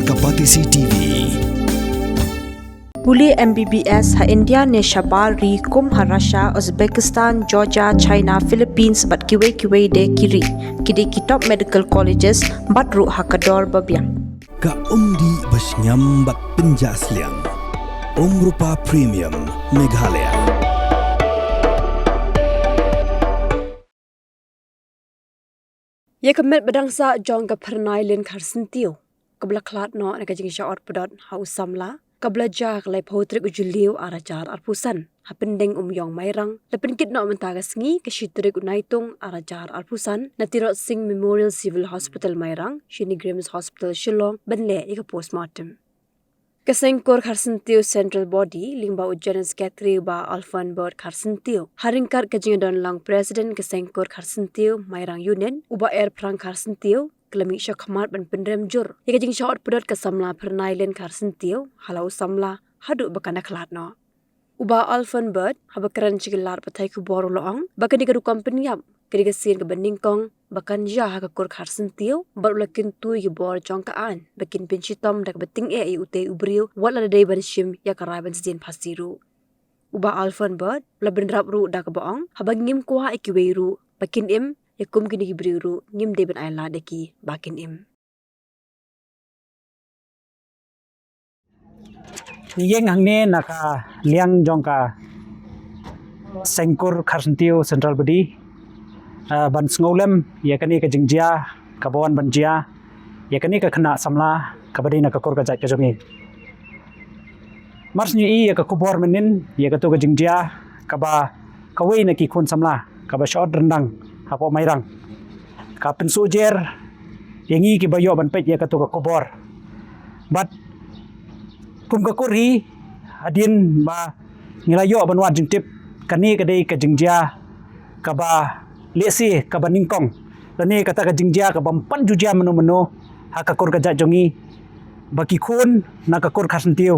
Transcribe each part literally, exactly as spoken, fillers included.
Kapatisi T V. Pule M B B S ha India ne shabar ri kum ha Russia, Uzbekistan, Georgia, China, Philippines bad kiwei kiwei de ki ri. Ki dei ki top medical colleges bad ruh ha ka dor ba biang. Ka umdih ba shngiam bad pynjah sliang. Umrupa Premium Meghalaya. Ïa ka met ba dang sah jong ka Phyrnai Lin Kharsyntiew kaba la khlad noh na ka jingshah ot pdot ha u samla, kaba la jia ha ka laiphew tarik u Jylliew ar hajar arphew san ha Pyndengumiong Mairang, la pynkit noh mynta ka sngi ka shi tarik u Naitung ar hajar arphew san na Tirot Sing Memorial Civil Hospital Mairang sha NEIGRIHMS Hospital Shillong ban leh ïa ka postmortem. Ka Seng Kur Kharsyntiew Central Body lyngba u General Secretary Bah Alfon Bird Kharsyntiew, ha ryngkat ka jingdon lang President ka Seng Kur Kharsyntiew Mairang Unit u Bah Erphrang Kharsyntiew, ka la mih shakhmat ban pynrem jur ïa ka jingshah ot pdot ka samla Phyrnai Lin Kharsyntiew ha la u samla haduh ba kan da khlad noh. U Bah Alfon Bird haba kren sha ki lad pathai khubor u la ong ba kane ka rukom pynïap ka dei ka sien kaba nyngkong ba kan jia ha ka Kur Kharsyntiew bad u la kyntu ïa ki bor jong ka aiñ ba kin pynshitom da kaba tyngeh ïa utei u briew wat la da dei ban shim ïa ka rai ban sdien phasi ruh. U Bah Alfon Bird u la bynrap ruh da kaba ong haba ngim kwah ïa kiwei ruh ba kin im, ïa kum kine ki briew ruh ngim dei ban ai lad ïa ki ba kin im. Ngi ïeng hangne na ka liang jong ka Seng Kur Kharsyntiew Central Body, ah, ban sngewlem ïa kane ka jingjia kaba wan ban jia ïa kane ka khynnah samla kaba dei na ka kur ka jait ka jong ngi. Mar shu ïohi ïa ka khubor mynnin ïa kato ka jingjia kaba kawei na ki khun samla kaba shah ot ryndang hapoh Mairang, ka pynsuhjer ïa ngi kiba ïoh ban peit ïa kato ka khubor. Bad kum ka kur hi, hadien ba ngi la ïoh ban wad jingtip, kane ka dei ka jingjia kaba lehse kaba nyngkong lane kata ka jingjia kaba ym pat ju jia mynno mynno ha ka kur ka jait jong ngi, ba ki khun na ka Kur Kharsyntiew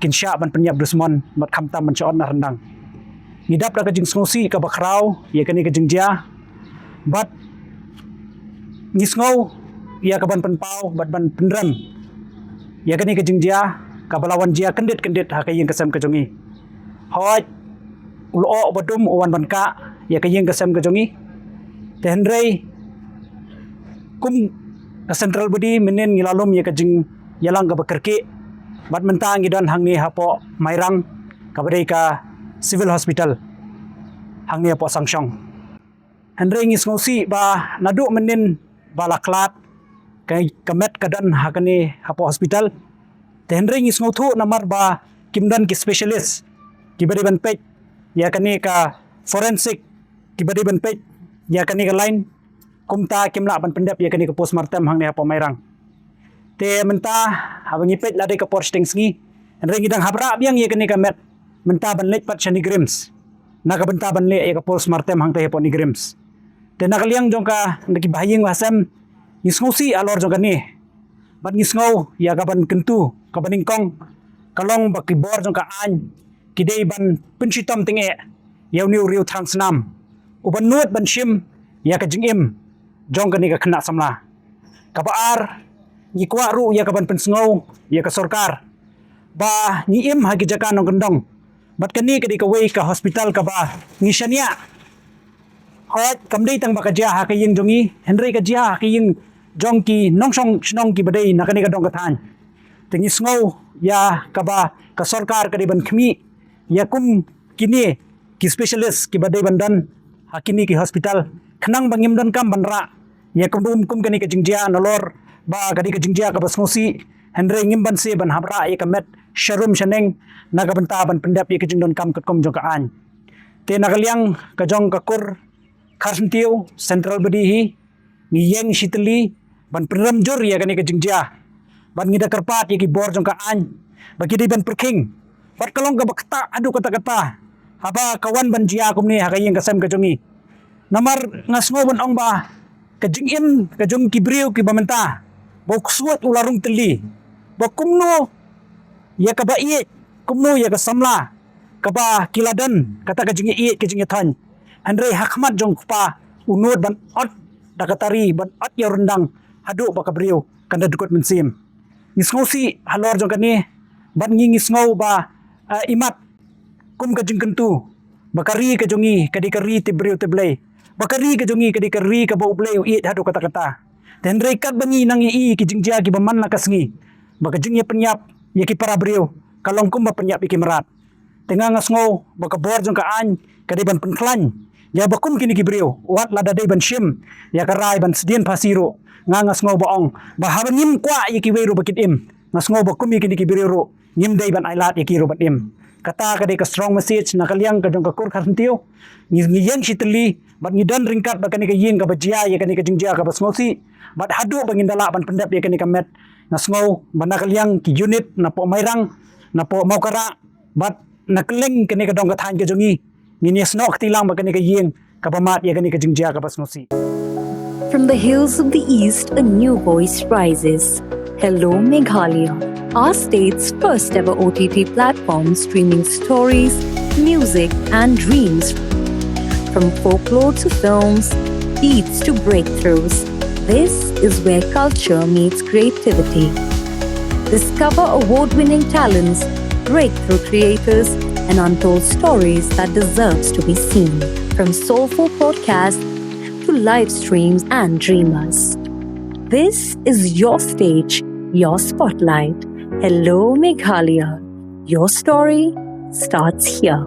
kin shah ban pynïap dusmon bad khamtam ban shah ot na ryndang. Ngi dap da ka jingsngewsih kaba khraw ïa kane ka jingjia bad ngi sngew ïa ka ban pynpaw bad ban pynrem ïa kane ka jingjia kaba la wan jia kyndit kyndit ha ka ïing ka sem ka jong ngi. Hooid, u lyoh uba dum u wan ban kah ïa ka ïing ka sem ka jong ngi. Te hynrei kum ka Central Body mynnin ngi la lum ïa ka jingïalang kaba kyrkieh bad mynta ngi don hangne hapoh Mairang kaba dei ka Civil Hospital hangne hapoh Sangshong. Hynrei ngi sngewsih ba naduh mynnin ba la khlad ka, ka met ka don ha kane hapoh hospital. Te hynrei ngi sngewthuh namar ba kim don ki specialist kiba dei ban peit ïa kane ka forensic, kiba dei ban peit ïa kane ka line, kumta kim lah ban pyndep ïa kane ka postmortem hangne hapoh Mairang. Te mynta haba ngi peit la dei ka por shiteng sngi, hynrei ngi dang hap rah biang ïa kane ka met mynta ban leit pat sha NEIGRIHMS na ka bynta ban leh ïa ka postmortem hangta hapoh NEIGRIHMS. Te na ka liang jong ka, na ki bahaïing bahasem, ngi sngewsih halor jong kane bad ngi sngew ïa ka ban kyntu kaba nyngkong ka long ba ki bor jong ka aiñ ki dei ban pynshitom tyngeh ïa une u riew thrang snam uba nud ban shim ïa ka jingim jong kane ka khynnah samla. Kaba ar, ngi kwah ruh ïa ka ban pynsngew ïa ka sorkar ba ngi im ha ki jaka nongkyndong bad kane ka dei kawei ka hospital kaba ngi shaniah. Hooid, kam dei tang ba ka jia ha ka ïing jong ngi, hynrei ka jia ha ka ïing jong ki nongshong shnong kiba dei na kane ka dong ka thaiñ. Te ngi sngew ïa kaba ka sorkar ka dei ban khmih ïa kum kine ki specialist kiba dei ban don ha kine ki hospital, khnang ba ngim donkam ban rah ïa ka bym kum kane ka jingjia nalor ba ka dei ka jingjia kaba sngewsih, hynrei ngim banse ban hap rah ïa ka met sharum shaneng na ka bynta ban pyndep ïa ka jingdonkam katkum jong ka aiñ. Te na ka liang ka jong ka kur Kharsyntiew Central Body hi, ngi ïeng shitylli ban pynrem jur ïa kane ka jingjia. Bad ngi da kyrpad ïa ki bor jong ka aiñ ba ki dei ban pyrkhing bad ka long kaba ktah haduh katta katta haba ka wan ban jia kumne ha ka ïing ka sem ka jong ngi. Namar nga sngew ban ong ba ka jingim ka jong ki briew kiba mynta ba u ksuid u la rung tylli, ba kumno ïa kaba ïeit, kumno ïa ka samla kaba ki la don kata ka jingïeit ka jingïathoiñ. Hynrei ha khmat jong u kpa u nud ban ot da ka tari, ban ot ïa u ryndang haduh ba ka briew kan da dkut mynsiem. Ngi sngewsih halor jong kane, bad ngi ngi sngew ba, ah, imat kum ka jingkyntu ba ka ri ka jong ngi ka dei ka ri tip briew tip Blei, ba ka ri ka jong ngi ka dei ka ri kaba U Blei u ïeit haduh katta katta. Te hynrei katba ngi nang ïohi ki jingjia kiba man la ka sngi, ba ka jingïapynïap ïa ki para briew ka long kumba pynïap ïa ki mrad. Te nga nga sngew ba ka bor jong ka aiñ ka dei ban pynkhlaiñ ïa ba kum kine ki briew, wat lada dei ban shim ïa ka rai ban sdien phasi ruh, nga nga sngew ba ong ba haba ngim kwah ïa kiwei ruh ba kin im, nga sngew ba kum ïa kine ki briew ruh ngim dei ban ailad ïa ki ruh ban im. Kata ka dei ka strong message na ka liang ka jong ka kur Khar Syntiew. Ngi ngi ïeng shi tylli bad ngi don ryngkat bad kane ka ïing kaba jia ïa kane ka jingjia kaba sngewsih, bad haduh ba ngin da lah ban pyndep ïa kane ka met, nga sngew ba na ka liang ki unit napoh Mairang, napoh Mawkara, bad na kylleng kane ka dong ka thaiñ ka jong ngi, ngin ïasnoh kti lang bad kane ka ïing kaba mad ïa kane ka jingjia kaba sngewsih. From the hills of the East, a new voice rises. Hello, Meghalaya, our state's first ever O T T platform streaming stories, music, and dreams. From folklore to films, beats to breakthroughs, this is where culture meets creativity. Discover award winning talents, breakthrough creators, and untold stories that deserves to be seen. From soulful podcasts to live streams and dreamers. This is your stage, your spotlight. Hello, Meghalaya. Your story starts here.